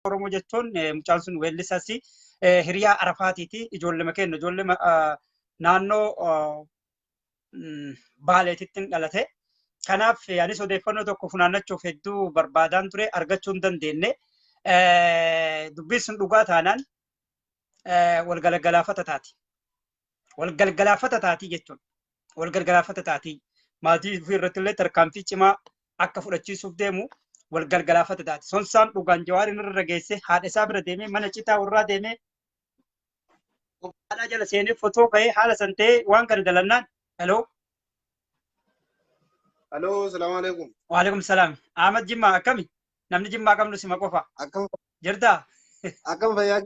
Oromoo jechuun mucaan sun weellisaas hiriyaa Arafaatiiti. Ijoollema keenya ijoollema naannoo Baaleetitti dhalate. Kanaaf anis odeeffannoo tokko funaannachuuf hedduu barbaadaan ture argachuu hin dandeenye. Dubbiin sun dhugaa taanaan wal galgalaafata taati. Wal galgalaafata taatii jechuudha. Wal galgalaafata taatii. Maatii ofii irratti illee tarkaanfii cimaa akka fudhachiisuuf deemu wal galgalaafata taati. Sonsaan dhugaan Jawaariin irra geesse haadha isaa bira deemee mana citaa warraa deemee haadhaa jala seenee fotoo ka'ee haala san ta'ee waan kana dalannaan. Hello. Aloo, salaamu alaikum. Waalaikum salaam. Ahmad Jimmaa akkami? Namni Jimmaa qabnu sima qofa. Akkam Jirtaa? Akkam fayyaa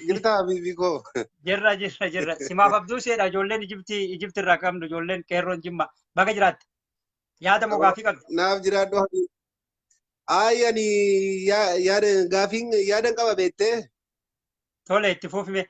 jirtaa habiibii koo? Jirra jirra jirra. Simaaf abduu seedha ijoolleen Ijibtii Ijibti irraa qabnu ijoolleen qeerroon Jimmaa. Baga jiraatte. Yaada moo gaafii qabdu? Naaf jiraadhu habiibii. Ayi ani yaada gaafiin yaadan qaba beektee. Tole itti fufime.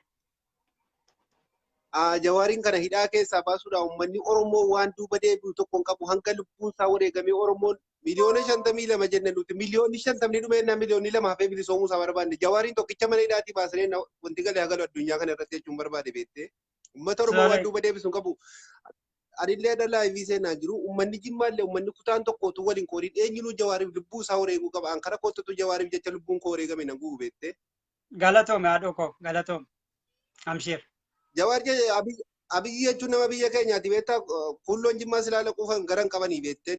Jawaariin kana hidhaa keessaa baasuudhaan uummanni Oromoo waan duuba deebi'u tokko hin qabu. Hanga lubbuun isaa wareegamee Oromoon 52,000,000 jenne nuti 50,000,000 dhumee jennaan 2,000,000 hafee bilisoomuu isaa barbaanne. Jawaariin tokkicha mana hidhaatii baasnee wanti galee hagalu addunyaa kana irratti jechuun barbaade beektee. Uummata Oromoo waan duuba deebisu hin qabu. Anillee adda laayivii seenaa jiru. Uummanni Jimmaallee uummanni kutaan tokko utuu waliin qoodiin eenyunuu Jawaariif lubbuu isaa wareeguu qaba. An kara koottatu Jawaariif jecha lubbuun koo wareegame nan gubu beektee. Galatoomi haadhoo koo galatoomi. Amshiir. Jawaar Abiyyi jechuun nama biyya keenyaati beektaa kuulloon Jimmaa silaala quufan garan qabanii beektee.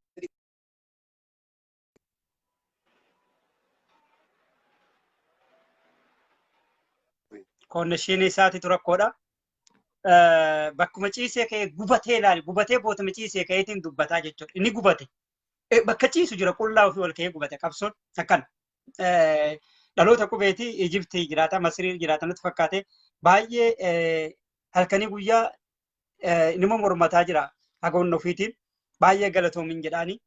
Koonneshiinii isaatitu rakkoodha. Bakkuma ciisee ka'ee gubatee ilaali. Gubatee bootama ciisee ka'eetiin dubbataa jechuudha. Inni gubate. Bakka ciisu jira qullaa ofii ol ka'ee gubate qabsoon akkana. Dhaloota qubeeti Ijiptii jiraata Masirii jiraata natti fakkaate baay'ee halkanii guyyaa nima mormataa jira hagoon ofiitiin baay'ee galatoomin jedhaanii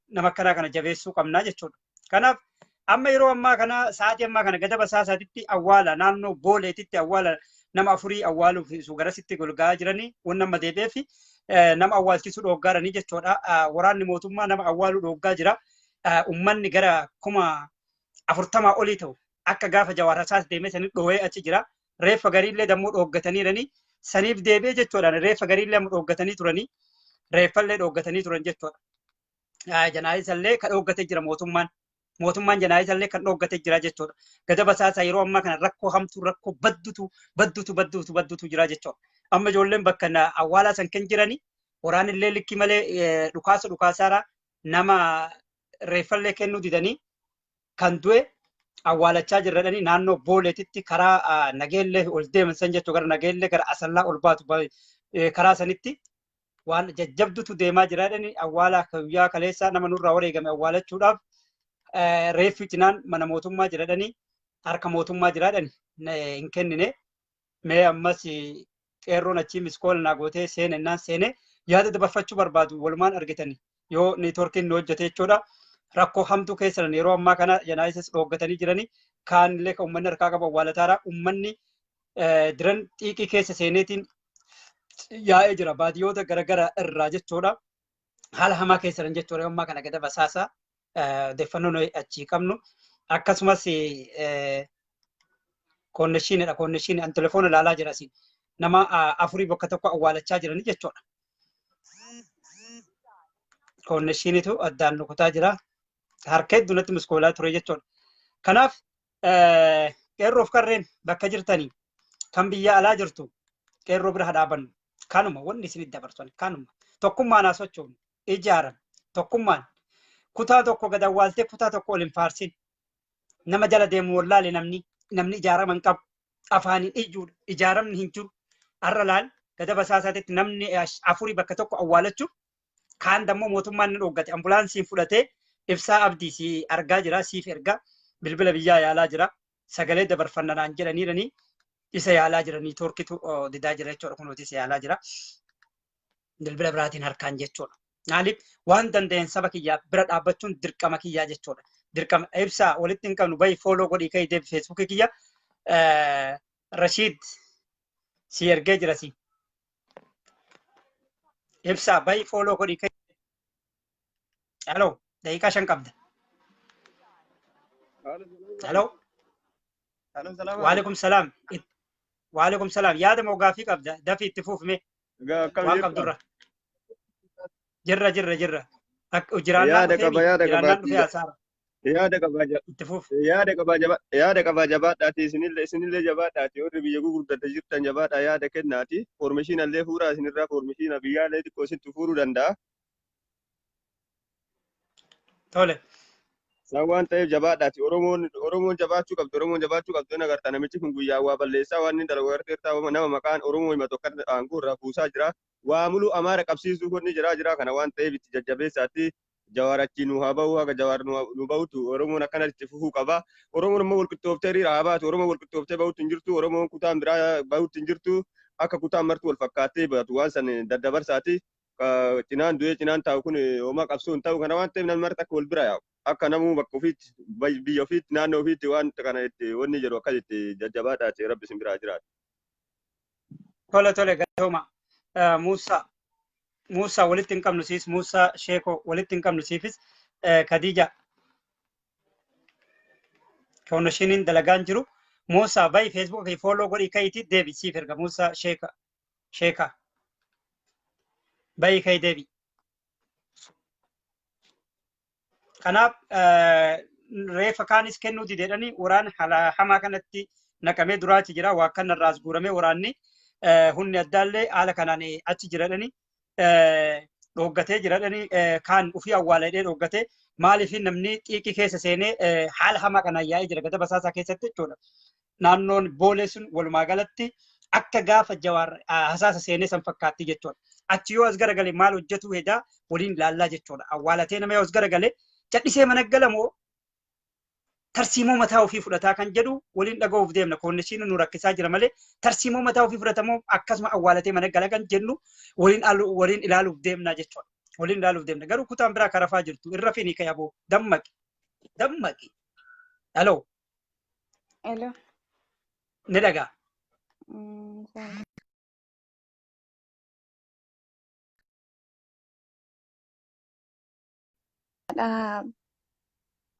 nama akkanaa kana jabeessuu qabnaa jechuudha. Kanaaf amma yeroo ammaa kana sa'aatii ammaa kana gadaba isaa isaatitti awwaala naannoo booleetitti awwaala nama afurii awwaaluuf garasitti golga'aa jiranii wanni amma deebi'eef nama awwaalchisuu dhooggaaranii jechuudha. Waraanni mootummaa nama awwaaluu dhooggaa jira. Ummanni gara 40,000 olii ta'u akka gaafa Jawaar Hasaas deemee sanii dhoo'ee achi jira. Reeffa gariillee dammoo dhooggataniiranii saniif deebi'ee jechuudha. Reeffa gariillee amma dhooggatanii turanii reeffallee dhooggatanii turan jechuudha. Janaayisallee kan dhooggatee jira mootummaan. Mootummaan janaayisallee kan dhooggatee jira jechuudha. Gadaba saasaa yeroo ammaa kana rakkoo hamtuu rakkoo baddutu baddutu baddutu baddutu jira jechuudha. Amma ijoolleen bakka awwaalaa san kan jiranii waraanillee likkii malee dhukaasa dhukaasaara nama reeffallee kennuu didanii kan du'e awwaalachaa jirradhanii naannoo Booleetitti karaa Nageellee ol deeman san jechuu gara Nageellee gara Asallaa ol baatu karaa sanitti waan jajjabdutu deemaa jira jedhanii awwaala guyyaa kaleessaa nama nurraa wareegame awwaalachuudhaaf reeffi cinaan mana mootummaa jira jedhanii harka mootummaa jira jedhanii hin kennine. Mee ammas qeerroon achii miskool naa gootee seenennaan seenee yaada dabarfachuu barbaadu walumaan argitani yoo neetworkiin nu hojjete jechuudha. Rakkoo hamtuu keessa jiran yeroo ammaa kana janaayisis dhooggatanii jiranii kaanillee kan uummanni harkaa qabu awwaalataara uummanni diran xiiqii keessa seeneetiin yaa'ee jira baadiyyoota garagara irraa jechuudha. Haala hamaa keessa jiran jechuudha yeroo ammaa kana gada basaasaa odeeffannoo nuyi achii qabnu akkasumas koonneshiinidha koonneshiinii an telefoona ilaalaa jira asiin nama afurii bakka tokko awwaalachaa jiranii jechuudha. Koonneshiinitu addaan rukutaa jira. Harka hedduu natti miskoolaa ture jechuudha. Kanaaf qeerroof qarreen bakka jirtanii kan biyya alaa jirtu qeerroo bira dhaabannu. Kanuma wanni isin dabarsan kanuma tokkummaan haa sochoonu ijaaran tokkummaan kutaa tokko gad awwaaltee kutaa tokko ol hin faarsin nama jala deemu wallaale namni namni ijaarama hin qabu afaaniin iyyuudha ijaaramni hin jiru har'a laal gada basaasaatitti namni afurii bakka tokko awwaalachuuf kaan dammoo mootummaan ni dhooggate ambulaansiin fudhatee ibsaa abdii si argaa jira siif erga bilbila biyyaa yaalaa jira sagalee dabarfanna naan jedhaniiranii isa yaalaa jira niitoorkitu didaa jira jechuudha kunuuti isa yaalaa jira. Bilbila biraatiin harkaan jechuudha. Maaliif waan danda'een saba kiyyaa bira dhaabbachuun dirqama kiyyaa jechuudha. Dirqama ibsaa walitti hin qabnu bahi fooloo godhii ka'ii deebi feesbuukii kiyya Rashiid si ergee jira si. Ibsaa bahi fooloo godhii ka'ii. Aloo daqiiqaa 5 qabda. Hello. Waalaikum salaam. Waalaikum salaam. Yaada moo gaafii qabda? Dafii itti fuufme. Waan qabdurra. Jirra jirra jirra. Jiraannaan Yaada dhufee qaba yaada qaba jiraannaan dhufee hasaara. Yaada qaba Itti fuuf. Yaada qaba jaba yaada qaba jabaadhaati isinillee jabaadhaati warri biyya gurguddate jirtan jabaadha yaada kennaati foormishiin illee fuuraa isinirraa foormishiin biyyaallee xiqqoo isintu fuuruu danda'a. Tole. Isaan waan ta'eef jabaadhaati Oromoon jabaachuu qabdi Oromoon jabaachuu qabdi waan agartaa namichi kun guyyaa waa balleessaa waan inni dalagu agarteertaa nama maqaan Oromoo himatu akka aangoo irraa buusaa jira. Waa muluu Amaara qabsiisuu kun jira kana waan ta'eef itti jajjabeessaati. Jawaar achii nu haa bahu haga Jawaar nu bahutu Oromoon akkana itti fufuu qaba. Oromoon immoo walqixxooftee hiriira haa baatu. Oromoon walqixxooftee bahutti hin jirtu. Oromoon kutaan biraa bahutti hin jirtu. Akka kutaan martuu wal fakkaattee baatu waan san daddabarsaati. Cinaan du'ee cinaan taa'u kun homaa qabsoo hin ta'u. Kana waan ta'eef namni marti akka wal bira yaa'u. Akka namuu bakka ofiitti biyya ofiitti naannoo ofiitti waan kana itti wanni jedhu akkas itti jajjabaadhaati rabbi isin biraa jiraatu. Tole tole galatooma. Muusaa Muusaa walitti hin qabnu siis Muusaa Sheekoo walitti hin qabnu siifis Khadija koonashiniin dalagaan jiru Muusaa bayi Facebook kee follow godhii ka'iitii deebi siif erga Muusaa Sheeka Sheeka bayi ka'i deebi. Kanaaf reeffa kaanis kennuu dideedhani waraana hamaa kanatti naqamee duraa achi jira. Waa kan irraas guuramee waraanni humni addaallee haala kanaan achi jiradhani dhooggatee jiradhani kaan ofii awwaala jedhee dhooggatee maaliif namni xiiqii keessa seenee haala hamaa kanaan yaa'ee jira gada basaasaa keessatti jechuudha. Naannoon Boolee sun walumaa galatti akka gaafa Jawaar hasaasa seenee san fakkaatti jechuudha. Achi yoo as garagale maal hojjetuu hedaa waliin ilaallaa jechuudha. Awwaalatee nama yoo as garagale cadhisee mana galamoo tarsiimoo mataa ofii fudhataa kan jedhu waliin dhaga'uuf deemna. Koonnishiin nu rakkisaa jira malee tarsiimoo mataa ofii fudhatamoo akkasuma awwaalatee mana gala kan jennu waliin ilaaluuf deemna jechuudha. Waliin ilaaluuf deemna. Garuu kutaan biraa karafaa jirtu irra finii ka'e aboo dammaqi. Dammaqi. Hello. Hello. Ni dhagaa.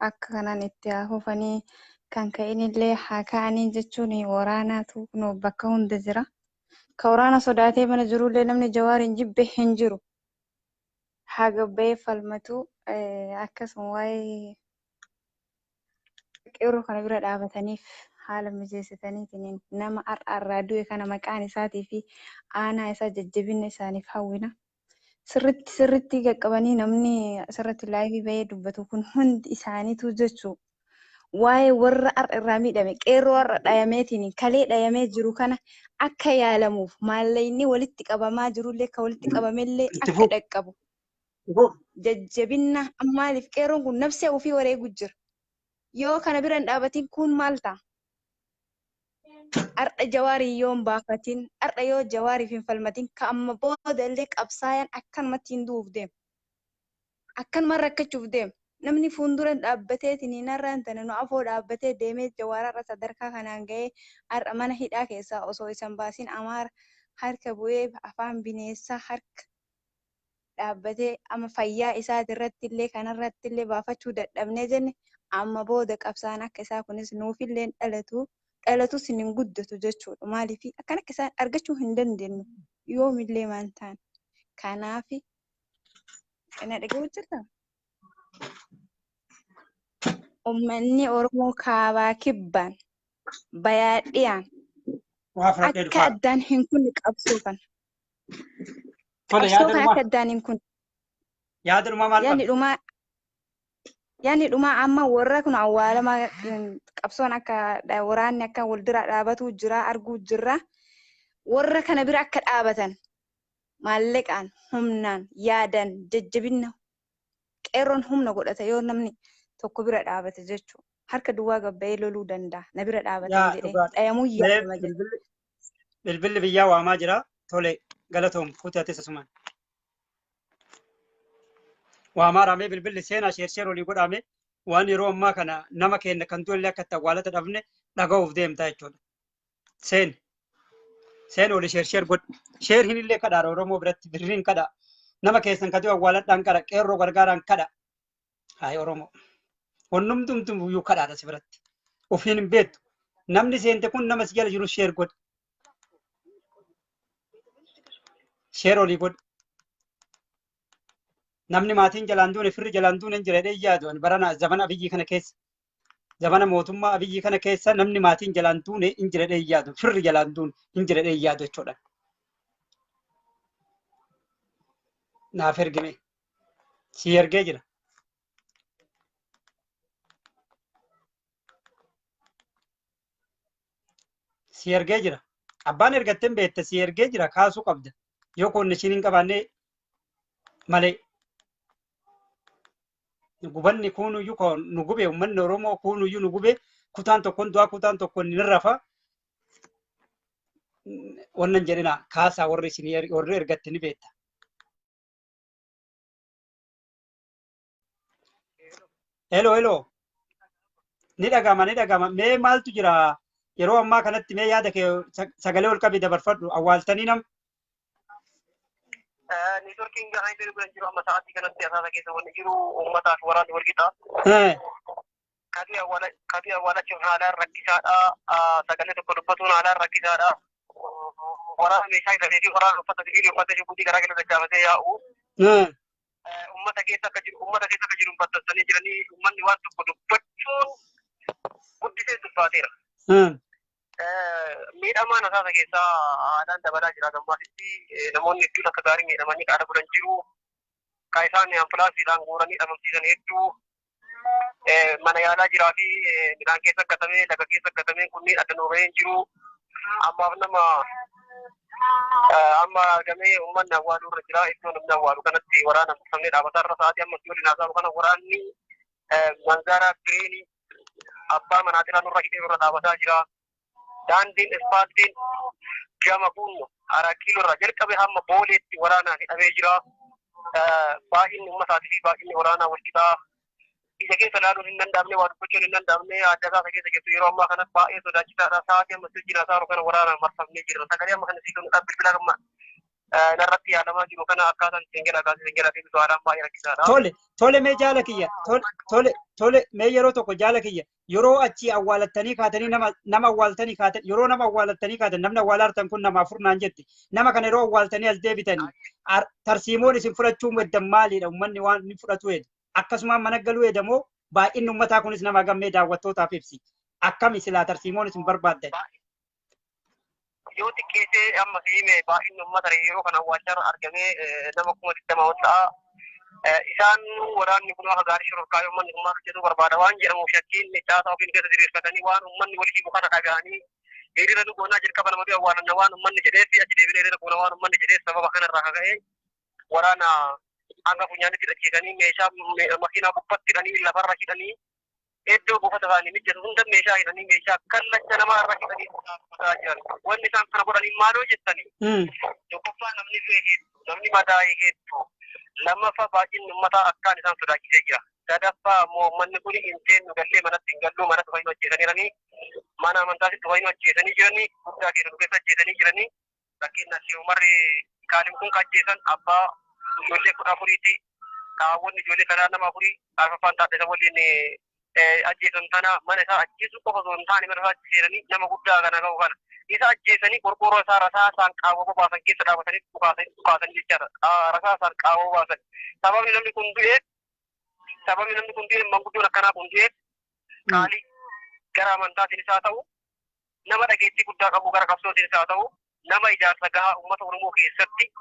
Akka kanaan itti haa fufanii kan ka'inillee haa ka'anii jechuun waraanaatu kunoo bakka hunda jira. Ka waraana sodaatee mana jirullee namni Jawaar hin jibbe hin jiru. Haa gabba'ee falmatu akkasuma waa'ee qeerroo kana bira dhaabataniif haala mijeessitaniitiin nama har'a irraa du'e kana maqaan isaatii fi aanaa isaa jajjabina isaaniif hawwina. Sirritti sirritti qaqqabanii namni asirratti live bahee dubbatu kun hundi isaaniitu jechuu waa'ee warra har'a irraa miidhame qeerroo har'a dhayameetiin kalee dhayamee jiru kana akka yaalamuuf maallaqni walitti qabamaa jirullee akka walitti qabamellee Itti akka fuuf. dhaqqabu jajjabina maaliif qeerroon kun nafsee ofii wareegu jira. Yoo kana bira hin dhaabatin kun maal ta'a? Har'a Jawaarii yoo hin baafatin, har'a yoo Jawaariif hin falmatin, ka amma booda illee qabsaayaan akkanumatti hin du'uuf deema. Akkanuma rakkachuuf deema. Namni fuuldura dhaabbateetiin hin har'a hin taane nu afoo dhaabbatee deemee Jawaar har'a sadarkaa kanaan ga'ee har'a mana hidhaa keessaa osoo isan baasin Amaara harka bu'ee afaan bineensaa harka dhaabbatee amma fayyaa isaati irratti illee kanarratti illee baafachuu dadhabnee jenne amma booda qabsaan akka isaa kunis nuufillee dhalatu dhalatus hin guddatu jechuudha. Maaliif akkan akka isaan argachuu hin dandeenyu yoomillee waan ta'an. Kanaaf na dhaga'uu jirtaa? Uummanni Oromoo kaabaa kibbaan bayaa dhiyaan Waa fudhadhee akka dhufaa. addaan hin kunne qabsoo kana. Tole Qabsoo yaada kana dhumaa. akka addaan hin kunne. Yaada dhumaa maal Yaadni qabda? dhumaa yaadni dhumaa amma warra kun awwaalama qabsoon akka waraanni akka wal dura dhaabatu jira arguu jirra. Warra kana bira akka dhaabatan maallaqaan humnaan yaadan jajjabina qeerroon humna godhata yoo namni tokko bira dhaabate jechuudha. Harka duwwaa gabba'ee loluu danda'a. Na bira dhaabatan Yaa jedhee dhugaadha. dhayamuu Mee yaadama jedhe. Bilbilli biyyaa waamaa jira. Tole galatoom fuute ati asumaan. Waamaa raamee bilbilli seenaa share share olii godhame waan yeroo ammaa kana nama keenya kan du'e illee akka itti awwaalata dhabne dhaga'uuf deemta jechuudha. Seen seen olii share share godhi. Share hin illee kadhaa Oromoo biratti birriin kadhaa. Nama keessan kan du'e awwaaladhaan kadha qeerroo gargaaraan kadha. Hayi Oromoo. Wannumtumtu iyyuu kadhaadha si biratti. Ofiin hin beektu. Namni seente kun nama si jala jiru share godhi. Share olii godhi. Namni maatiin jalaan duune, firri jalaan duune hin jira jedhee yaadu. Ani barana zamana Abiyyii kana keessa, zamana mootummaa Abiyyii kana keessa namni maatiin jalaan duune hin jira jedhee yaadu. Firri jalaan duune hin jira jedhee yaadu jechuudha. Naaf ergime. Si ergee jira. Si ergee jira. Abbaan ergattee hin beekte, si ergee jira, kaasuu qabda. Yoo connection hin qabaanne malee. Gubanni kunuyyuu kan nu gube, uummanni Oromoo kunuyyuu nu gube, kutaan tokkoon du'aa, kutaan tokkoon ni rafa. Wannan jedhina kaasaa, warri isin warri ergatte ni beekta. Hello, hello. Ni dhagama, ni dhagama. Mee maaltu jira yeroo ammaa kanatti? Mee yaada kee sagalee ol qabii dabarfadhu. Awwaaltanii nam. Networkiin gahaa hin bira jiru. Amma sa'aatii kanatti asaasa keessa wanni jiru uummataa fi waraanni wal qixa. Kadii awwaalachuun haalaan rakkisaadha. Sagalee tokko dubbatuun haalaan rakkisaadha. Waraana meeshaa hidhatee fi waraana uffata sibiilii uffatee shuguxii garaa gara dachaafatee yaa'u. Uummata keessa akka jiru battassanii jiranii, uummanni waan tokko dubbachuun guddisee dubbaateera. Miidhamaan asaasa keessaa haalaan dabalaa jira. Gammaasitti namoonni hedduun akka gaarii miidhamanii qaala godhan jiru. Kan isaan ambulaansiidhaan guuranii dhabamsiisan hedduu mana yaalaa jiraa fi midhaan keessa gatamee, laga keessa gatamee kunneen adda nuu bahee jiru. Ammaaf nama amma argamee uummanni awwaaluu irra jira. Iddoo namni awwaalu kanatti waraana marfamee dhaabataa irra, sa'aatii amma waliin haasa'u kana waraanni manzaaraa bireenii abbaa manaaxiraa nurra hidhee nurra dhaabataa jira. Daandiin ispaaltiin gama kun Araa Kiiloo irraa jalqabe hamma Booleetti waraanaan hidhamee jira. Baay'inni uummataatii fi baay'inni waraanaa wal qixaa. Ija keessa ilaaluun hin danda'amne, waa dubbachuun hin danda'amne, adda isaa keessa jirtu yeroo ammaa kanas baay'ee sodaachisaadha. Sa'aatii amma sirjii haasa'u kana waraanaan marfamnee jirra. Sagalee amma kana siituun bilbila amma narratti yaalamaa jiru kana akkaataan ittiin jedha kaasee ittiin jedha deebisu haalaan baay'ee rakkisaadha. Tole, tole, mee jaala kiyya, tole, tole, tole, mee yeroo tokko jaala kiyya, yeroo achii awwaalattanii kaatanii, nama awwaaltanii kaatan, yeroo nama awwaalattanii kaatan, namni awwaalaartan kun nama afur naan jette, nama kana yeroo awwaaltanii as deebitanii tarsiimoon isin fudhachuu weddan maaliidha? Uummanni waan inni fudhatu hedu akkasumaan mana galuu hedamoo? Baay'inni uummataa kunis nama gammee daawwattootaaf ibsi. Akkami silaa tarsiimoon isin barbaaddan? Yoo xiqqeessee amma siime, baay'inni uummata yeroo kana awwaalcharra argamee nama 20,000 ol ta'a. Isaan waraanni kun akka gaarii shororkaa uummanni kun maal hojjetuu barbaada waan jedhamuuf shakkiin caasaa ofiin keessa diriirfatanii, waan uummanni walii himu kana dhaga'anii, hiriira nu goonaa, jalqaba nama awwaalanna waan uummanni jedheef, achi deebinee hiriira goona waan uummanni jedheef, sababa kanarraa kaka'ee waraana hanga funyaanitti hidhachiisanii, meeshaa makiinaa gubbatti hidhanii, lafarra hidhanii, iddoo buufata isaanii mijatu hunda meeshaa hidhanii, meeshaa kallacha namaa irra hidhanii dhaabbataa jiran. Wanni isaan kana godhanii maaloo jettanii? Tokkoffaa, namni du'e hedduu, namni madaa'e hedduu. Lammaffaa, baay'inni uummataa akkaan isaan sodaachisee jira. Sadaffaa immoo uummanni kun hin seennu, gallee manatti hin gallu, mana dhufanii hojjetanii, mana amantaatti dhufanii hojjetanii jiranii, guddaa keenya nu keessa hojjetanii jiranii. Fakkeenyaaf, Umarri Kaalim kun kan abbaa ijoollee 14ti. Kaawwanni ijoollee kanaa nama afurii, arfaffaan taatee waliin ajjeesan tana mana isaa ajjeesuu qofa osoo hin taane, mana isaa seenanii nama guddaa kana ga'u kana isa ajjeesanii, qorqoorroo isaa rasaasaan qaawwa bobaasan keessa dhaabatanii dhukaasanii dhukaasanii jechaadha. Rasaasaan qaawwa bobaasan. Sababni namni kun du'eef, manguddoon akkanaa kun du'eef, qaalii gara amantaatiin isaa ta'u, nama dhageettii guddaa qabu, gara qabsootiin isaa ta'u, nama ijaarsa gahaa uummata Oromoo keessatti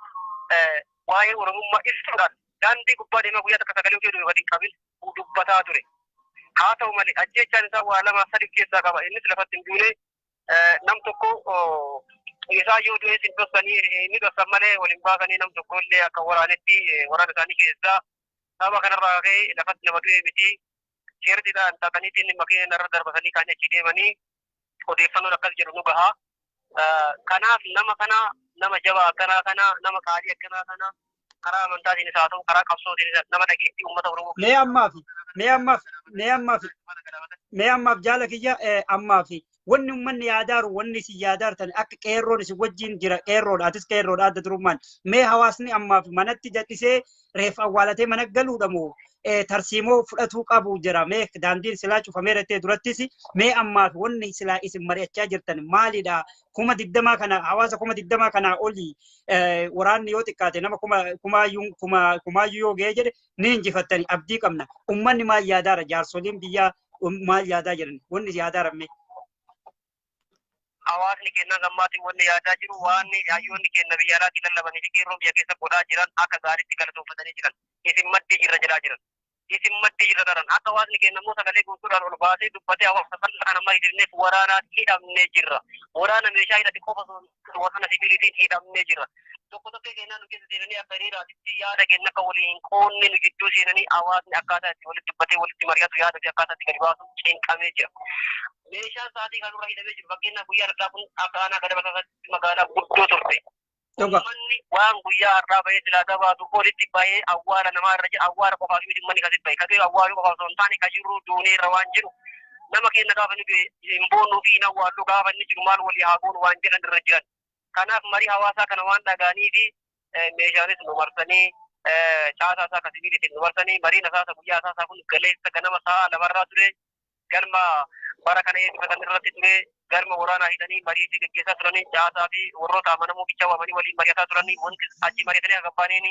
waa'ee Oromummaa ibsuudhaan daandii gubbaa deemaa guyyaa takka sagalee utuu gadi hin qabin dubbataa ture. Haa ta'u malee, ajjechaan isaa waa lama sadi keessaa qaba. Innis lafatti hin duune. Nam tokko isaa yoo du'e hin dhoksanii, ni dhoksan malee waliin baasanii, nam tokko illee akka waraanetti waraana isaanii keessaa saba kanarraa ka'ee lafatti nama du'e miti. Seertiidhaan taqaniitiin makiina irra darbatanii kaan achi deemanii odeeffannoon akkas jedhu nu gahaa. Kanaaf nama kana, nama jabaa akkanaa kana, nama qaalii akkanaa kana, karaa amantaatiin isaa ta'u, karaa qabsootiin nama dhageettii uummata Oromoo. Mee ammaaf jaala kiyya, ammaaf wanni uummanni yaadaaru, wanni isin yaadaartan akka qeerroon isin wajjin jira, qeerroodha, atis qeerroodha, adda durummaan mee hawaasni ammaaf manatti jal'isee reeffa awwaalatee mana galuudha moo Tarsiimoo fudhatuu qabu jira. Mee daandiin silaa cufameera jettee durattis, mee ammaaf wanni silaa isin mari'achaa jirtan maalidha? 20,000 kana, hawaasa 20,000 kanaa olii waraanni yoo xiqqaate nama kumaayyuu kumaayyuu yoo ga'ee jedhe ni injifattani abdii qabna. Uummanni maal yaadaara? Jaarsoliin biyyaa maal yaadaa jiran? Wanni yaadaara mee? Hawaasni keenya gammaatiin wanni yaadaa jiru, waan hayyoonni keenya biyya alaatii lallabanii fi qeerroon biyya keessa godhaa jiran akka gaariitti galatoonfatanii jiran. Isin maddii jirra jedhaa jiran. Isin maddii jirra daran. Akka hawaasni keenya immoo sagalee guutuudhaan ol baasee dubbatee, hawaasa bal'aa kan amma hidhifneef waraanaan hidhamnee jirra. Waraana meeshaa hidhate qofa osoo, waraana sibiilitiin hidhamnee jirra. Tokko tokko keenyaa nu keessa seenanii akka hiriiraatitti yaada keenya akka waliin hin qoonne nu gidduu seenanii, hawaasni akkaataa itti walitti dubbatee walitti mari'atu, yaada fi akkaataa itti gadi baasu cinqamee jira. Meeshaan sa'aatii kan nurra hidhamee jiru, fakkeenyaaf guyyaa har'aa kun akka aanaa Gadab Asaasaatti magaalaa guddoo turte. Uummanni waan guyyaa har'aa bahee silaa gabaatu olitti bahee awwaala namaa irra jira. Awwaala qofaaf miti uummanni kasi bahe. Kasee awwaaluu qofaaf osoo hin taane, ka jirru duunee irra waan jiru. Nama keenya gaafa inni du'e hin boonnuu fi hin awwaallu, gaafa inni jiru maal walii haa goonu waan jedhan irra jiran. Kanaaf marii hawaasaa kana waan dhaga'anii fi meeshaanis nu marsanii, caasaa isaa akka sibiilitiin nu marsanii, mariin asaasa guyyaa asaasaa kun galeessa ganama sa'a 2rraa ture. Galma bara kana eebbifatan irratti ture. Galma waraanaa hidhanii marii itti gaggeessaa turanii, caasaa fi warroota amanamoo bicha waamanii waliin mari'ataa turanii, wanti achi mari'atanii akka baaniin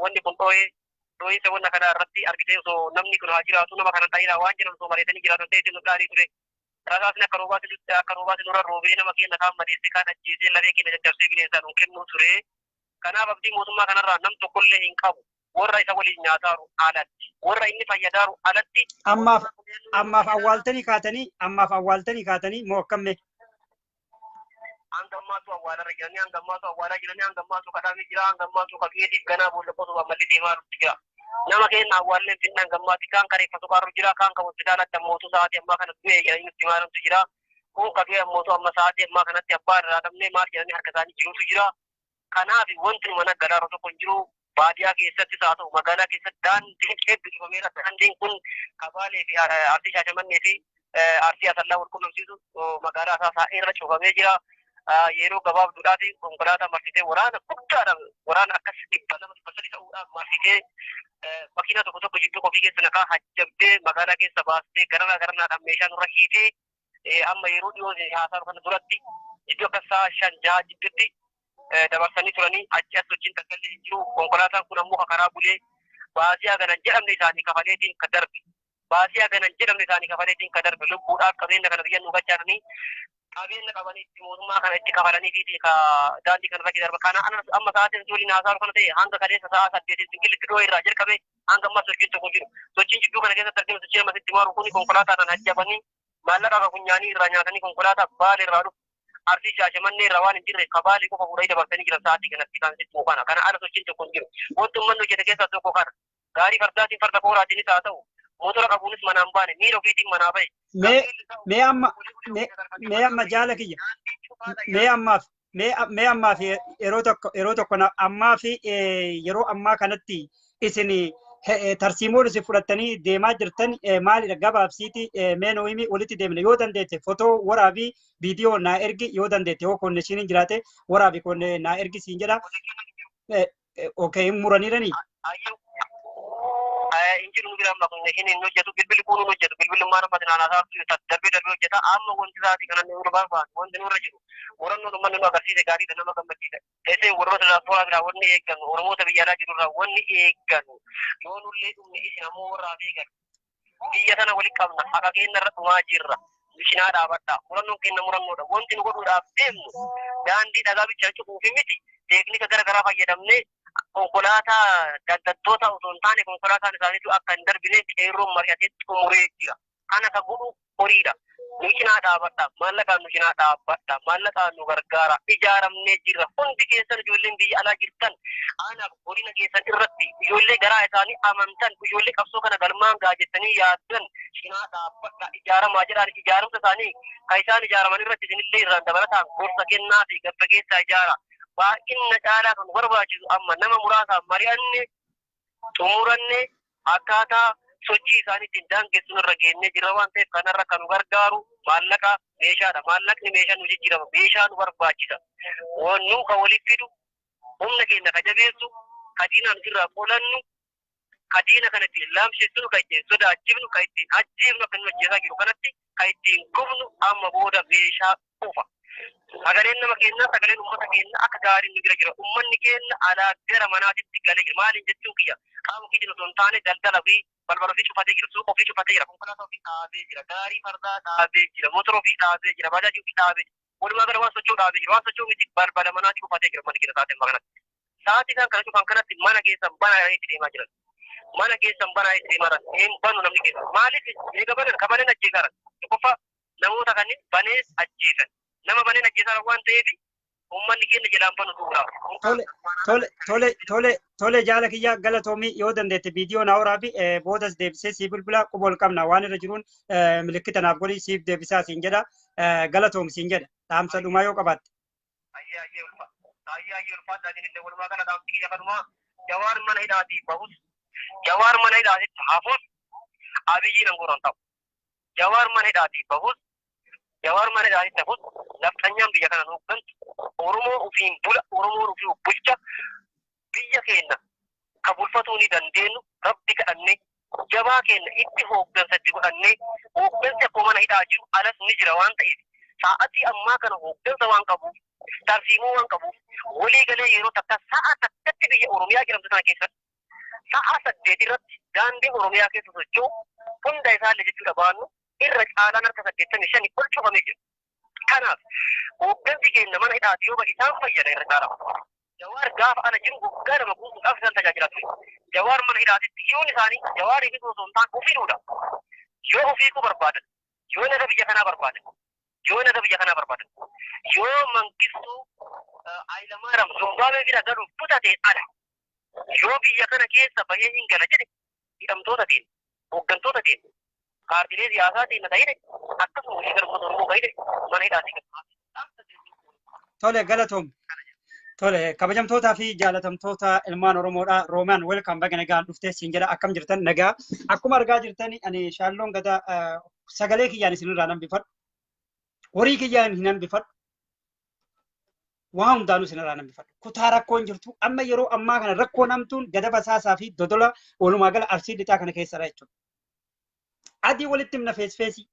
wanni kun dhoo'ee. Dhoo'insa wanna kana irratti argitee, osoo namni kun haa jiraatu, nama kana dhayinaa waan jedhan osoo mari'atanii jiraatan ta'e nu gaarii ture. Rasaasni akka roobaatti nurra roobee, nama keenya kaan madeessee, kaan ajjeesee, lafee keenya caccabsee bineensaan nu kennuu ture. Kanaaf abdii mootummaa kanarraa nam tokkollee hin qabu. Warra isa waliin nyaataaru alatti. Warra inni fayyadaaru alatti. Ammaaf awwaaltanii kaatanii moo akkamme? Hanga ammaatu awwaalarra jiranii, hanga ammaatu awwaalaa jiranii, hanga ammaatu kadhaamee jira, hanga ammaatu kabiyeetiif ganaa boolla qotuuf ammallee deemaa jira. Nama keenya awwaallee finna hanga ammaatti kaan kareeffa suqaarru jira, kaan kan hospitaalatti ammootu sa'aatii ammaa kana du'e jedhanii nutti himaarantu jira. Kun ka du'e ammootu amma sa'aatii ammaa kanatti abbaa irraa dhabnee maal jedhanii harka isaanii jirutu jira. Kanaaf wanti nu mana galaaru tokko hin jiru. Baadiyyaa keessattis haa ta'u magaalaa keessatti daandiin hedduu cufameera. Daandiin kun Kabaalee fi Arsii Shaashamannee fi Arsii Asallaa wal qunnamsiisu magaalaa Asaasaa irra cufamee jira. Yeroo gabaabduudhaaf konkolaataa marsitee, waraana guddaadhaan, waraana akkas 200, 300 ta'uudhaan marsitee, makiinaa tokko tokko jidduu qofii keessa naqaa hajjabdee, magaalaa keessa baastee, garanaa garanaadhaan meeshaa nurra hiitee, amma yeroo dhiyoo haasaa kana duratti jidduu akka sa'a 5, 6 jidduutti dabarsanii turanii, achi as sochiin takkallee hin jiru. Konkolaataan kun ammoo karaa bulee baasii haganan jedhamne isaanii kafaleetiin ka darbe. Baasii haganan jedhamne isaanii kafaleetiin ka darbe, lubbuudhaaf qabeenya kana biyya nu gachaananii, qabeenya qabanii itti mootummaa kana itti kafalanii fi ka daandii kana irratti darba. Kana amma sa'aatiin waliin haasaa kana ta'e, hanga kaleessa sa'a 8 singilitti dhoo irraa jalqabe hanga amma sochiin tokko jiru. Sochiin jidduu kana keessatti arginu, sochiin ammasitti maaru kuni, konkolaataadhaan hajjabanii maallaqa ka funyaanii irraa nyaatanii, konkolaataa Baale irraa dhufu, Arsii Shaashamannee irraa waan hin jirre kabaalee qofa fuudhanii dabarsanii jiran sa'aatii kanatti kan sitti kana. Kana ala sochiin tokko hin jiru. Wanti uummanni hojjete keessaa tokko kana. Gaarii fardaatiin, farda kooraatiinis haa ta'u, motora qabuunis manaan baane, miila ofiitiin manaa bahe. Mee amma jaala kiyya, mee ammaaf yeroo tokko ammaa fi yeroo ammaa kanatti isin tarsiimoon isin fudhattanii deemaa jirtan maalidha? Gabaabsiiti mee nuu himi. Walitti deemne yoo dandeette fotoo waraabii viidiyoo naa ergi yoo dandeette, yoo connectioniin jiraate waraabii naa ergi siin jedha. Okay, hin muraniiranii? Hin jiru, nu bira amma connection hin hojjetu, bilbilli kun hin hojjetu, bilbilli maal amma naannaa darbee darbee hojjeta. Amma wanti isaatii kana nu barbaadu, wanti nurra jiru, murannoon uummanni nu agarsiise gaariidha, nama gammachiisa. Isin warroota diaspora biraa wanni eeggannu, Oromoota biyya alaa jiru irraa wanni eeggannu, yoo nullee dhumne isin ammoo warraaf eegan. Biyya sana walitti qabna, haqa keenya irra dhumaa jirra. Mishinaa dhaabadha. Murannoon keenya murannoodha. Wanti nu godhuudhaaf deemnu daandii dhagaa bichaa cufuufi miti. Teeknika gara garaa fayyadamnee konkolaataa daldaltoota osoo hin taane konkolaataan isaaniitu akka hin darbine qeerroon mari'atee xumuree jira. Kana ka godhu horiidha. Nu cinaa dhaabadha. Maallaqaan nu cinaa dhaabbadha. Maallaqaan nu gargaara. Ijaaramnee jirra. Hundi keessan ijoolleen biyya alaa jirtan, aanaaf godina keessan irratti ijoollee garaa isaanii amantan, ijoollee qabsoo kana galmaan gaa jettanii yaaddan cinaa dhaabbadha. Ijaaramaa jedhaan, ijaaramsa isaanii kan isaan ijaaraman irratti isinillee irraan dabalataan gorsa kennaa fi gabba keessaa ijaara. Baay'ina caalaa kan barbaachisu amma nama muraasaaf mari'anne xumuranne, akkaataa sochii isaanii ittiin daangessuun irra geennee jirra waan ta'eef, kanarra kan nu gargaaru maallaqa, meeshaadha. Maallaqni meeshaa nu jijjiirama. Meeshaa nu barbaachisa. Nu kan walitti fidu, humna keenya ka jabeessu, ka diinaan ofirraa qolannu. Ka diina kana ittiin laamsheessinu, ka ittiin sodaachifnu, ka ittiin ajjeefnu, akka inni ajjeesaa jiru kanatti ka ittiin gubnu amma booda meeshaa qofa. Sagaleen nama keenyaa, sagaleen uummata keenyaa akka gaariin nu bira jira. Uummanni keenya alaa gara manaatitti galee jira. Maaliin jechuun kiyya qaama kiyya osoo hin taane daldala fi balbala ofii cufatee jira. Suuqa ofii cufatee jira. Konkolaataa ofii dhaabee jira. Gaarii fardaa dhaabee jira. Motora ofii dhaabee jira. Bajaajii ofii dhaabee jira. Walumaa gala waan socho'u dhaabee jira. Waan socho'u miti balbala manaa cufatee jira. Manni keenya sa'aatii ammaa kanatti. Sa'aatii isaan kana cufan kanatti mana keessan banaa itti deemaa jiran. Mana keessan banaa itti deemaa jiran. Hin banu namni keessa. Maaliif eega banan kabaleen ajjeesaran. Tokkoffaa namoota kanneen banees ajjeesan. Nama baneen ajjeesaran waan ta'eef uummanni keenya jalaan banu duura. Tole, tole, tole, tole, tole, jaala kiyya, galatoomii. Yoo dandeette viidiyoo naa waraabi, boodas deebisee sii bilbila, quba ol qabna. Waan irra jiruun milikkita naaf godhi, siif deebisaa siin jedha. Galatoomi siin jedha. Dhaamsa dhumaa yoo qabaatte. Ayyee, ayyee, ulfa. Ayyee, ayyee, ulfaadhaa jenillee. Walumaa gala dhaamsi kiyya kanumaa. Jawaar mana hidhaatii bahus, Jawaar mana hidhaatitti hafus, Abiyyiin angooraan ta'u. Jawaar mana hidhaatii bahus, Jawaar mana hidhaatitti hafus, nafxanyaan biyya kana hooggantu Oromoo ofiin bula, Oromoon ofii bulcha. Biyya keenya ka bulfatuu ni dandeenyu Rabbi kadhannee, jabaa keenya itti hooggansa itti godhannee. Hooggansi akkuma mana hidhaa jiru alas ni jira waan ta'eef, sa'atii ammaa kana hooggansa waan qabuuf, tarsiimoo waan qabuuf, walii galee yeroo takka sa'a takkatti biyya Oromiyaa jedhamtu sana keessatti sa'a 8 irratti daandii Oromiyaa keessa socho'u hunda isaallee jechuudha baannu irra caalaan harka 85 ol cufamee jira. Kanaaf hooggansi keenya mana hidhaati yoo ba'e isaan fayyada irra caalaa. Jawaar gaafa ala jiru waggaa 2 guutuudhaaf isaan tajaajilaa ture. Jawaar mana hidhaatitti yoon isaanii Jawaarii fi osoo hin taane ofiidhuudha. Yoo ofiikuu barbaadan, yoo naga biyya kanaa barbaadan, yoo naga biyya kanaa barbaadan, yoo Mangistuu Hayilamaariyaam Zumbaabee bira galuuf kutate ala, yoo biyya kana keessa bahee hin gala jedhe, hidhamtoota teenya, hooggantoota teenya, paartiilee siyaasaa teenya ta'ee akkasuma walii gara uummata Oromoo bahee mana hidhaatii gad. Tole, galatoom. Tole, kabajamtootaa fi jaalatamtoota ilmaan Oromoodha. Roomaan, welcome, baga nagaan dhuftee siin jedha. Akkam jirtan? Nagaa. Akkuma argaa jirtan ani shaalloon gadaa sagalee kiyyaan isinirraa nan bifadhu. Horii kiyyaan hin hambifadhu. Waa hundaanuu isinirraa nan bifadhu. Kutaa rakkoon jirtu amma yeroo ammaa kana rakkoon hamtuun Gada Basaasaa fi Dodola, walumaa gala Arsii Lixaa kana keessadha jechuudha. Adii walitti himna feesfeesii.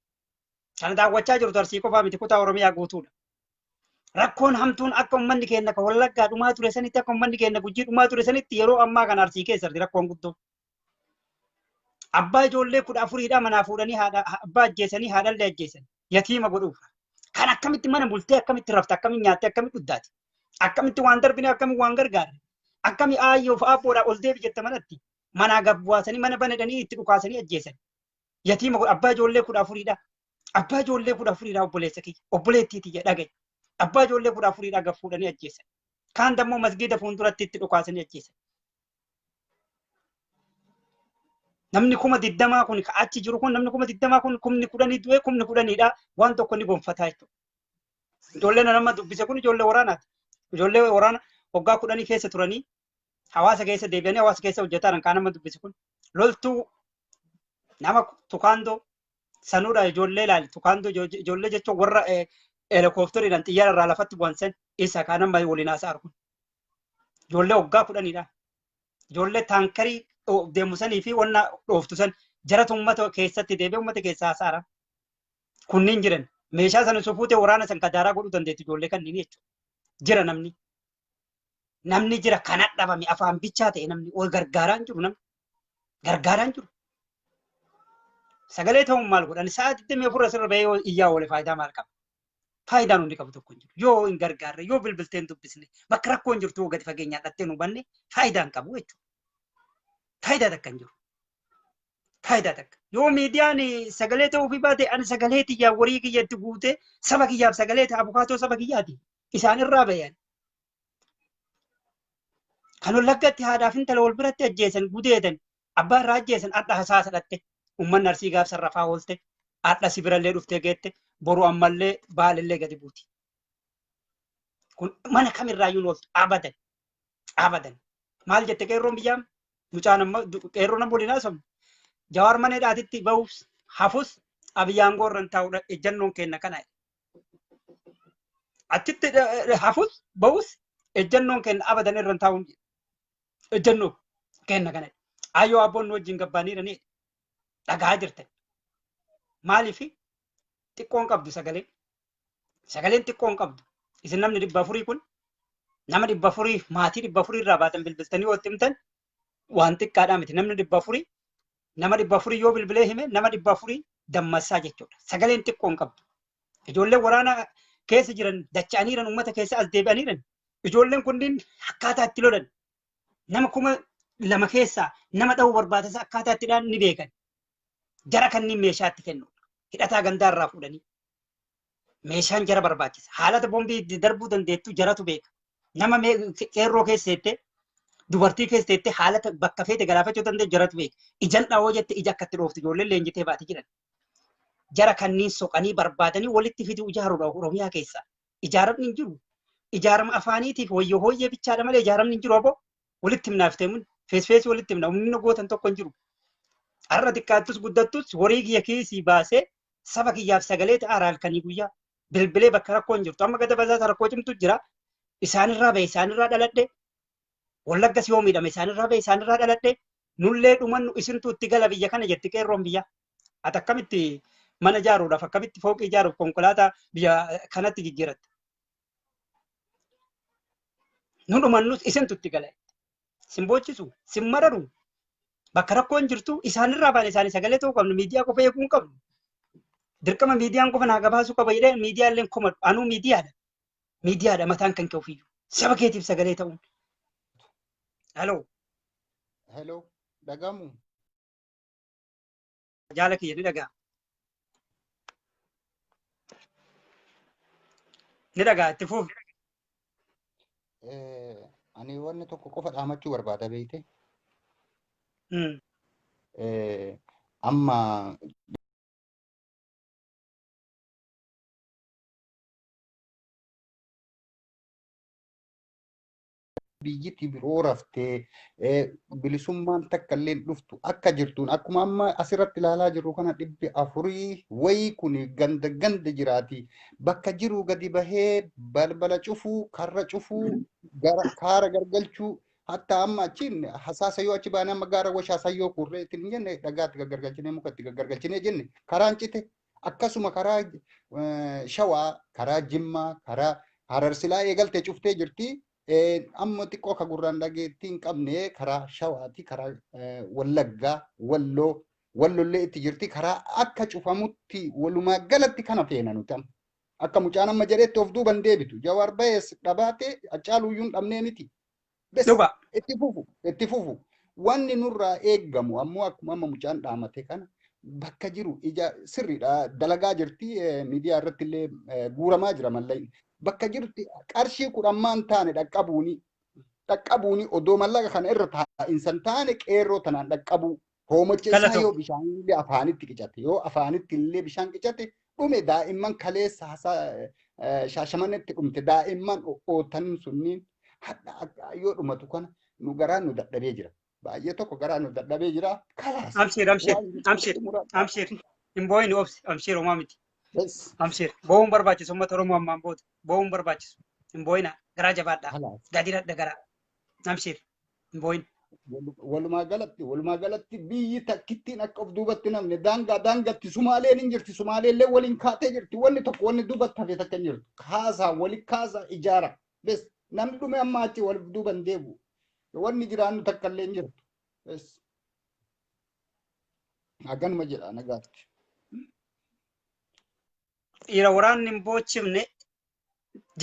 Kana daawwachaa jirtu Arsii qofaa miti, kutaa Oromiyaa guutuudha. Rakkoon hamtuun akka uummanni keenya ka Wallaggaa dhumaa ture sanitti, akka uummanni keenya Gujii dhumaa ture sanitti, yeroo ammaa kana Arsii keessatti rakkoon guddoo. Abbaa ijoollee 14dha manaa fuudhanii haadha abbaa ajjeesanii haadhallee ajjeesan. Yatiima godhuuf. Kan akkamitti mana bultee, akkamitti rafte, akkamitti nyaattee, akkamitti dhugdaati? Akkamitti waan darbine, akkamitti waan gargaarre? Akkami aayyoof aabboodhaa ol deebi jette manatti? Manaa gabbuwaasanii mana banadhanii itti dhukaasanii ajjeesan. Yatiima godhu abbaa ijoollee 14dha. Abbaa ijoollee 14dha, obboleessa kiyya. Obboleettii tiyya, dhagaye. Abbaa ijoollee 14dha gad fuudhanii ajjeesan. Kaan dammoo masgiida fuulduratti itti dhukaasanii ajjeesan. Namni 20,000 kun ka achi jiru kun, namni 20,000 kun, 10,000 du'ee 10,000dha waan tokko ni gonfataa jechuudha. Ijoolleen nama dubbise kun ijoollee waraanaati. Ijoollee waraana waggaa 10 keessa turanii hawaasa keessa deebi'anii hawaasa keessa hojjetaa kan nama dubbise kun loltuu nama tukaandoo sanuudha. Ijoollee ilaali, tukaandoo ijoollee jechuun warra heelikoofteriidhaan xiyyaara irraa lafatti bu'an san isa kan nama waliin haasa'aa kun. Ijoollee waggaa 10dha. Ijoollee taankarii deemu sanii fi wanna dhooftu san jaratu uummata keessatti deebi'ee uummata keessa haasa'aara. Kunniin jiran meeshaa sana sufuutee waraana san kadaaraa godhuu dandeettu ijoollee kanneen jechuudha. Jira namni. Namni jira kana dhabame afaan bichaa ta'e, namni wal gargaaraa hin jiru, namni. Gargaaraa hin jiru. Sagalee ta'uun maal godhan? Sa'a 24 asirra bahee yoo iyyaa oole faayidaa maal qaba? Faayidaan hundi qabu tokko hin jiru. Yoo hin gargaarre, yoo bilbiltee hin dubbisne, bakka rakkoon jirtu gadi fageenyaan dhattee hin hubanne, faayidaa hin qabu jechuudha. Faayidaa takka hin jiru. Faayidaa takka. Yoo miidiyaan sagalee ta'uufii baate, ani sagalee tiyyaa warii kiyya itti guutee saba kiyyaaf sagalee ta'a, abukaatoo saba kiyyaati. Isaan irraa bayan. Kan Wallaggatti haadhaaf intala wal biratti ajjeesan, gudeedan, abbaa irraa ajjeesan, adha hasaasa dhatte. Uummanni Arsii gaafsa rafaa oolte, adha si birallee dhuftee geette, boru ammallee Baalellee gadi buuti. Kun mana kamirraayyuu hin ooltu abadan. Abadan. Maal jette qeerroon biyyaa? Mucaan amma qeerroo nama waliin haasofne. Jawaar mana hidhaatitti bahuuf hafus Abiyyi aangoo irra hin taa'udha, ejjannoon keenya kana. Achitti hafus bahus ejjannoon keenya abadan irra hin taa'u. Ejjannoo keenya kana. Ayyoo abboon nu wajjin gabbaaniiranii dhagaa jirtan. Maaliif xiqqoon qabdu sagaleen? Sagaleen xiqqoon qabdu. Isin namni 400 kun nama 400 maatii 400 irraa baatan bilbiltanii yoo himtan waan xiqqaadhaa miti. Namni 400 nama 400 yoo bilbilee hime nama 400 dammassaa jechuudha. Sagaleen xiqqoon qabdu. Ijoolleen waraana keessa jiran dacha'aniiran uummata keessa as deebi'aniiran. Ijoolleen kunniin akkaataa itti lolan nama 2000 keessaa nama dha'uu barbaadasa akkaataa itti dhaan ni beekan. Jara kanneen meeshaa itti kennu. Hidhataa gandaa irraa fuudhanii. Meeshaan jara barbaachisa. Haalata bombii itti darbuu dandeettu jaratu beeka. Nama qeerroo keessa teettee dubartii keessa teettee haalata bakka feete galaafachuu dandeettu jaratu beeka. Ijan dhawoo jette ija akkatti dhooftu ijoolleen leenjitee baate jiran. Jara kanneen soqanii barbaadanii walitti fiduu ijaaruudha Oromiyaa keessa. Ijaaramni hin jiru. Ijaarama afaaniitiif wayyoo hooyyee bichaadha malee ijaaramni hin jiru aboo. Walitti himnaaf ta'emun feesfeesii walitti himna humni gootan tokko hin jiru. Har'a xiqqaattus guddattus horii kiyya kiisii baasee saba kiyyaaf sagalee ta'aa halkanii guyyaa bilbilee bakka rakkoon jirtu. Amma gada bazaata rakkoo cimtu jira. Isaanirraa bahe isaanirraa dhaladhe. Wallaggas yoo miidhame isaanirraa bahe isaanirraa dhaladhe. Nullee dhumannu isintu itti gala biyya kana jetti qeerroon biyya. Ati akkamitti mana ijaaruudhaaf akkamitti fooqii ijaaruuf konkolaataa biyya kanatti jijjiiratte. Nu dhumannus isintu itti gala. Sin boochisu, sin mararu. Bakka rakkoon jirtu isaanirraa baane isaanii sagalee ta'uu qabnu miidiyaa qofa eeguu hin qabnu. Dirqama miidiyaan qofa naa gabaasuu qaba jedhee miidiyaaleen komadhu. Anuu miidiyaadha. Miidiyaadha mataan kan kee ofiiyyuu. Saba keetiif sagalee ta'uun. Hello. Hello. Dhagamu. Jaala kiyya ni dhagaa. Ni dhagaa itti fufi. Ani wanni tokko qofa dhaamachuu barbaada beekte. Amma biyyatti biroo raftee bilisummaan takka illee dhuftu akka jirtuun akkuma amma asirratti ilaalaa jirru kana 400 wayii kun ganda ganda jiraati. Bakka jiru gadi bahee balbala cufuu, karra cufuu, gara kaara gargalchuu hatta amma achiin hasaasa yoo achi baane amma gaara washaasayyoo kurree ittiin hin jenne dhagaatti gaggargalchinee mukatti gaggargalchinee jenne karaan cite akkasuma karaa shawaa, karaa jimmaa, karaa hararsilaa eegaltee cuftee jirti. Amma xiqqoo ka gurraan dhageettii hin qabne karaa shawaati, karaa wallaggaa, walloo, wallollee itti jirti. Karaa akka cufamutti walumaa galatti kana feena nuti amma. Akka mucaan amma jedhetti of duuban deebitu. Jawaar bayees dhabaate Hacaaluuyyuu hin dhabnee miti. Dhuga. Itti fufu, itti fufu. Wanni nurraa eeggamu ammoo akkuma amma mucaan dhaamate kana bakka jiru ija sirriidha dalagaa jirti miidiyaa irratti illee guuramaa jira mallaqni. Bakka jirutti qarshii 10 taane dhaqqabuuni odoo mallaqa kana irra taa'insan taane qeerroo tanaan dhaqqabuu hoomacha isaa yoo bishaan illee afaanitti qicate yoo afaanitti illee bishaan qicate dhume daa'imman kaleessa hasaa shaashamanitti dhumte daa'imman ootan sunniin hadha yoo dhumatu kana nu garaan nu dadhabee jira. Baay'ee tokko garaan nu dadhabee jira. Kalaas. Amshir amshir amshir amshir hin boo'in obsi amshir homaa miti. Amshir boo'uun barbaachisu uummata Oromoo ammaan booda boo'uun barbaachisu hin boo'ina garaa jabaadhaa gadi dhadha garaa amshir hin boo'in. Walumaa galatti biyyi takkittiin akka of duubatti namni daangaa daangatti Sumaaleen hin jirti Sumaaleen illee waliin kaatee jirti wanni tokko wanni duubatti hafe takka hin jirtu kaasaa wali kaasaa ijaara bes namni dhume amma achi wal duuban deebi'u wanni jiraannu takka illee hin jirtu bes haganuma jedha nagaatti. Dhiira waraanni hin boochifne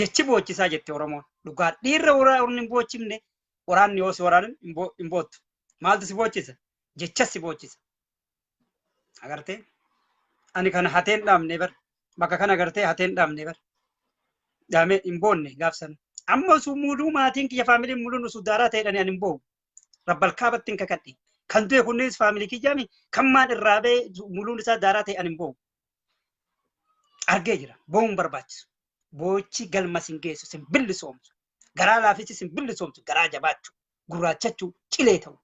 jechi boochisaa jette Oromoon. Dhugaa dhiirra waraanni hin boochifne waraanni yoo si waraanan hin boottu. Maaltu si boochisa? Jechas si boochisa. Agartee? Ani kana hateen dhaabne bar. Bakka kana agartee hateen dhaabne bar. Dhaamee hin boonne gaafsan. Amma osoo muluu maatiin kiyya faamiliin muluun osoo daaraa ta'edhani ani hin boo'u. Rabbal kaabatti hin kakadhe. Kan du'e kunis faamilii kiyyaami kan maan irraa ba'e muluun isaa daaraa ta'e ani hin boo'u. Argee jira. Boo'uun barbaachisu. Boochi galma sin geessu, sin billisoomsu. Garaa laafisi sin billisoomsu, garaa jabaachuu, gurraachachuu, cilee ta'uu.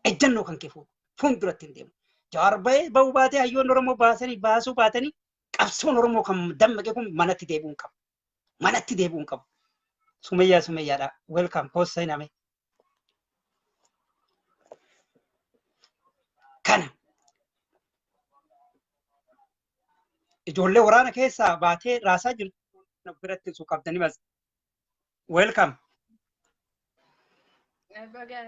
Ejjannoo kan kee fuudhu, fuulduratti hin deemu. Jawaar ba'ee ba'uu baatee hayyoonni Oromoo baasanii baasuu baatanii qabsoon Oromoo kan dammaqe kun manatti deebi'uu hin qabu. Manatti deebi'uu hin qabu. Sumayyaa Sumayyaadha. Welcome. Post seename. Kana ijoollee waraana keessaa baatee raasaa jirtu biratti ibsuu qabdanii bas. Welcome. Baga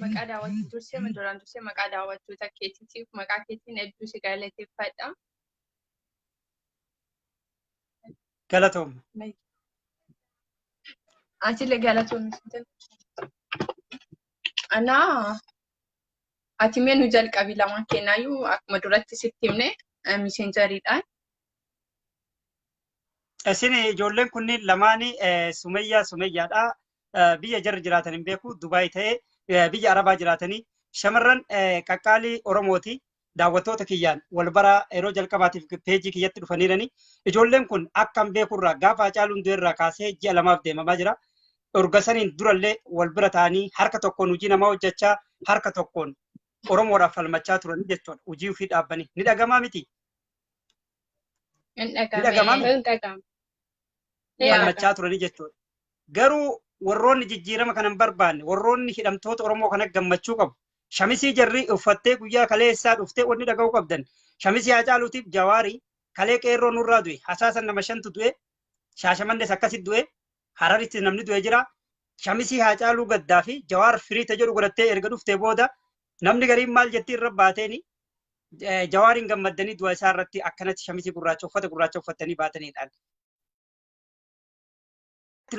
maqaa daawwachuu dursee duraan dursee maqaa daawwattoota keetiitiif maqaa keetiin hedduu si galateeffadha. Galatoomna. Atillee galatoomni. Anaa ati mee nu jalqabi lamaan kennaayyuu akkuma duratti sitti himne miseenjariidhaan. Isin ijoolleen kunniin lamaanii Sumayyaa Sumayyaadha. Biyya jarri jiraatan hin beeku. Dubaay ta'ee biyya Arabaa jiraatanii shamarran qaqqaalii Oromooti. Daawwattoota kiyyaan wal baraa yeroo jalqabaatiif peejii kiyyatti dhufaniirani. Ijoolleen kun akkam beekurraa gaafa Hacaaluun du'erraa kaasee ji'a lamaaf deemamaa jira. Erga saniin durallee wal bira ta'anii harka tokkoon hojii namaa hojjechaa harka tokkoon Oromoodhaaf falmachaa turanii jechuudha. Hojii ofii dhaabbanii. Ni dhagamaa miti? Hin Ni dhagamaa miti? dhagame. Dhagama. Falmachaa turanii jechuudha. Garuu warroonni jijjiirama kana hin barbaanne, warroonni hidhamtoota Oromoo kana gammachuu qabu. Shamisii jarri uffattee guyyaa kaleessaa dhuftee wanni dhaga'uu qabdan. Shamisii Haacaaluutiif Jawaarii kalee qeerroo nurraa du'e, hasaasan nama shantu du'e, Shaashamannes akkasitti du'e, Hararitti namni du'e jira. Shamisii Haacaaluu gaddaa fi Jawaar firiita jedhu godhattee erga dhuftee booda namni gariin maal jetti irra baateeni Jawaariin gammaddanii du'a isaa irratti akkanatti shamisii gurraacha uffata gurraacha uffattanii baataniidhaan.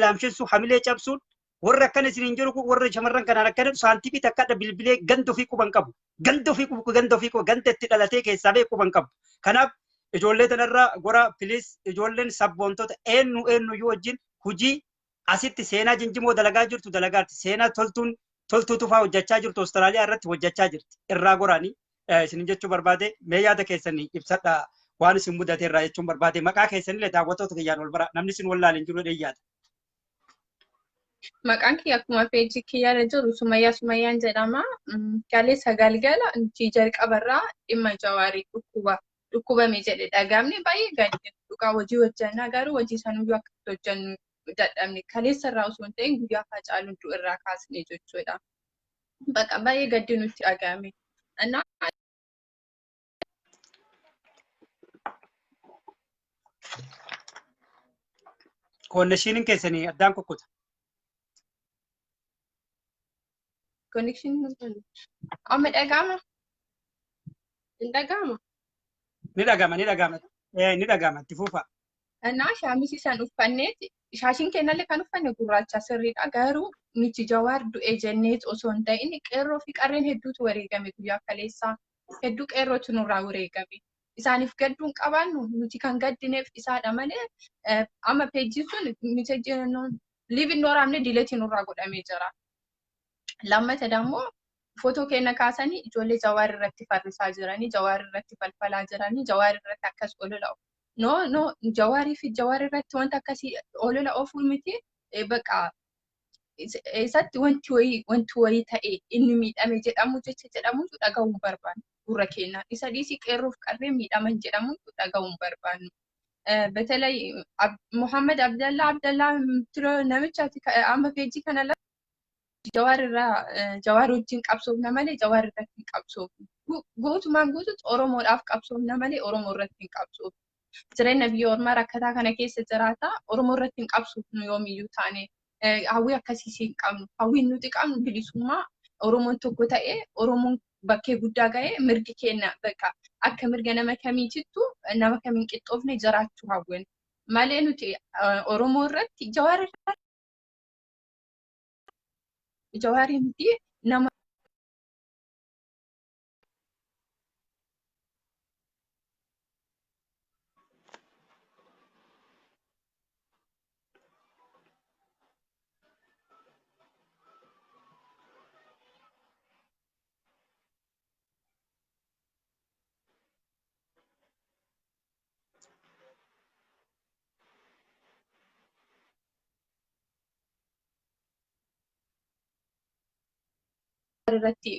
Laamsheessuu hamilee cabsuun warri akkana isiniin jiru kun warri shamarran kanaan akkana saantibii takka bilbilee ganda ofii quban qabu. Ganda ofii qubu ganda ofii qubu ganda itti dhalatee keessaa ba'e quban qabu. Kanaaf ijoollee tanarraa gora piliis ijoolleen sabboontota eenyu eenyu wajjin hojii asitti seenaa jinjimoo dalagaa jirtu dalagaatti seenaa toltuun toltuu tufaa hojjechaa jirtu Awustiraaliyaa irratti hojjechaa jirti. Irraa goraanii isinin jechuu barbaade mee yaada keessanii ibsadhaa waan isin mudate irraa jechuun barbaade maqaa keessanillee daawwattoota kiyyaan wal bara namni isin wallaale hin jiru jedhee yaada. Maqaan kiyya akkuma peejii kiyyaarra jiru Sumayyaa Sumayyaan jedhama. Kaleessa galgala nuti jalqabarraa dhimma Jawaarii dhukkuba dhukkubame jedhe dhagaamne baay'ee gaddine. Dhugaa hojii hojjannaa garuu hojii sanuyyuu akka itti hojjannu dadhabne. Kaleessa irraa osoo hin ta'in guyyaa Haacaaluun du'e irraa kaasne jechuudha. Baqa baay'ee gaddi nutti dhagahame. Innaa Koonneshiiniin keessanii addaan kukkuta. Connection amma dhaga'ama? Hin dhaga'ama? Ni dhagama, ni dhagama. Ni dhagama, itti fufa. Innaa shaamisii san uffanneeti shaashiin kennallee kan uffanne gurraacha sirriidha. Garuu nuti Jawaar du'e jenneet osoo hin ta'in qeerroo fi qarreen hedduutu wareegame guyyaa kaleessaa. Hedduu qeerrootu nurraa wareegame. Isaaniif gadduu hin qabaannu nuti kan gaddineef isaadha malee amma peejiin sun liivin nooraamne diileetii nurraa godhamee jira. Lammata dammoo footoo keenya kaasanii ijoollee Jawaar irratti farrisaa jiranii, Jawaar irratti falfalaa jiranii, Jawaar irratti akkas olola. No, no, Jawaarii fi Jawaar irratti wanta akkasii olola oofuu miti. Baqa isatti wanti wayii ta'e inni miidhame jedhamu jecha jedhamutu dhaga'uu hin barbaannu gurra keenya. Isa dhiisii qeerroof qarree miidhaman jedhamutu dhaga'uu hin barbaannu. በተለይ Muhammad Abdallah Abdallah namicha amma peejii kana Jawaar irraa Jawaar wajjin qabsoofna malee Jawaar irratti hin qabsoofnu. Guutumaan guututti Oromoodhaaf qabsoofna malee Oromoo irratti hin qabsoofnu. Jireenya biyya ormaa rakkataa kana keessa jiraata Oromoo irratti hin qabsoofnu yoomiyyuu taane hawwii akkasii hin qabnu. Hawwiin nuti qabnu bilisummaa Oromoon tokko ta'ee Oromoon bakkee guddaa ga'ee mirgi keenya bakka akka mirga nama kamiitittu nama kamiin qixxoofne jiraachuu hawwina. Malee nuti Oromoo irratti Jawaar irratti Jawaarii miti nama irratti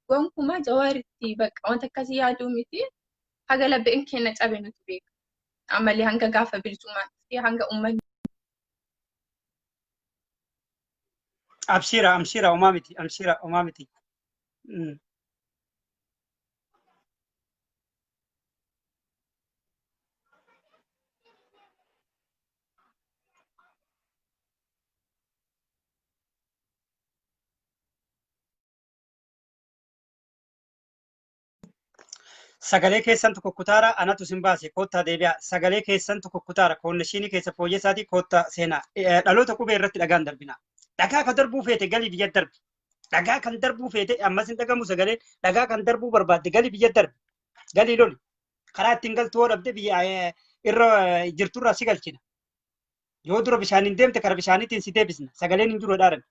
gonkumaa Jawaaritti bakka wanta akkasii yaaduu miti. Haga labbeen keenya cabe nuti beeka. Ammallee hanga gaafa bilisummaa hanga uummanni Abshira, abshira, homaa miti, abshira, homaa miti. Sagalee keessan tokko kutaara anatu sin baase koottaa deebi'a. Sagalee keessan tokko kutaara koonneshiinii keessa fooyyessaatii koottaa seenaa. Dhaloota qubee irratti dhagaan darbina. Dhagaa kan darbuu feete galii biyya darbi. Dhagaa kan darbuu feete ammas hin dhagamu sagaleen dhagaa kan darbuu barbaadde galii biyya darbi. Galii loli. Karaa ittiin galtu yoo dhabde biyya irra jirturraa si galchina. Yoo dura bishaaniin deemte kara bishaaniitiin si deebisna. Sagaleen hin jiru dhaaran.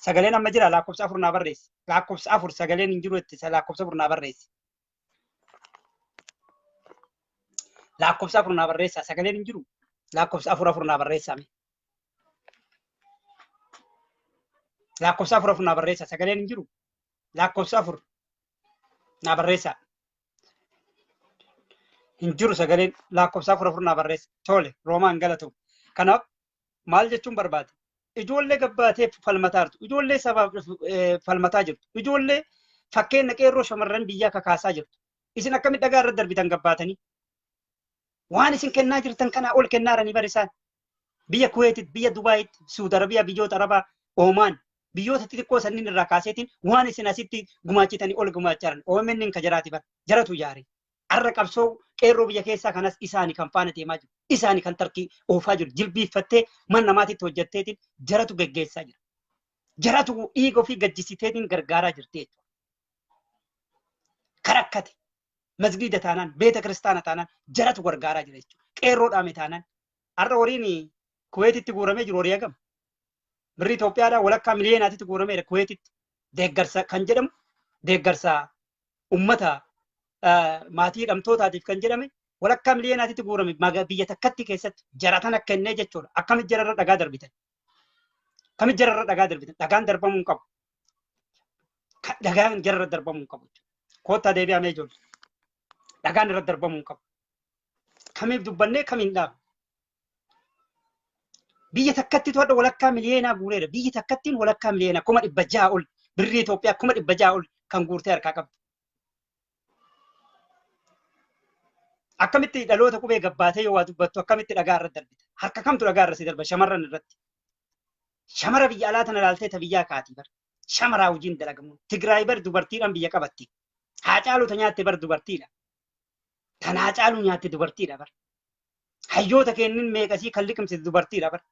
Sagaleen amma jira lakkoofsa 4 naa barreessi. Lakkoofsa 4 sagaleen hin jiru itti lakkoofsa 4 naa barreessi. Lakkoofsa 4 naa barreessaa. Sagaleen hin jiru. Lakkoofsa 4 4 naa barreessaa. Lakkoofsa 4 4 naa barreessaa. Sagaleen hin jiru. Lakkoofsa 4 naa barreessaa. Hin jiru sagaleen lakkoofsa 4 4 naa barreessa. Tole Roomaan galatu. Kanaaf maal jechuun barbaade? Ijoollee gabbaatee falmataa jirtu. Ijoollee sabaaf falmataa jirtu. Ijoollee fakkeenya qeerroo shamarran biyyaa kakaasaa jirtu. Isin akkamitti dhagaa irra darbitan gabbaatanii? Waan isin kennaa jirtan kanaa ol kennaaranii bar isaan. Biyya Kuweetitti, biyya Dubaayitti, Suudi Arabiyaa, biyyoota Arabaa, Oomaan, biyyoota xixiqqoo sanniin irraa kaaseetiin waan isin asitti gumaachitanii ol gumaachaaran. OMN ka jaraati bar. Jaratu yaare. Arra qabsoo qeerroo biyya keessaa kanas isaani kan faana deemaa jiru. Isaani kan tarkii oofaa jiru. Jilbiiffattee mana namaatitti hojjetteetiin jaratu geggeessaa jira. Jaratu dhiiga ofii gajjisiteetiin gargaaraa jirti jechuudha. Karakkate masgiida taanaan beeta kiristaana taanaan jaratu gargaaraa jira jechuudha. Qeerroo dhaame taanaan har'a horiin Kuweetitti guuramee jiru horii hagam? Birrii Itoophiyaadhaa walakkaa miliyeenaatitti guurameera Kuweetitti. Deeggarsa kan jedhamu deeggarsa ummata maatii hidhamtootaatiif kan jedhame walakkaa miliyeenaatitti guurame biyya takkatti keessatti jaratan akka kennee jechuudha. Akkamitti jararra dhagaa darbitan? Akkamitti jararra dhagaa darbitan? Dhagaan darbamuu hin qabu. Dhagaan jararra darbamuu hin qabu. Koottaa deebi'amee ijoollee. Dhagaan irra darbamuu hin qabu. Kamiif dubbannee kamiin dhaabne? Biyya takkatti to'adha walakkaa miliyeenaa guureera. Biyyi takkattiin walakkaa miliyeenaa 600,000 ol birrii Itoophiyaa 600,000 ol kan guurtee harkaa qabdi. Akkamitti dhaloota qubee gabbaatee yoo waa dubbattu akkamitti dhagaa irra darbita? Harka kamtu dhagaa irra si darba shamarran irratti? Shamara biyya alaa tana ilaaltee ta biyyaa kaatii bar. Shamaraa hojiin dalagamu. Tigraay bar dubartiidhaan biyya qabatti. Haacaaluu ta nyaatte bar dubartiidha. Tan haacaaluu nyaatte dubartiidha bar. Hayyoota kennin meeqasii kan liqimsite dubartiidha bar.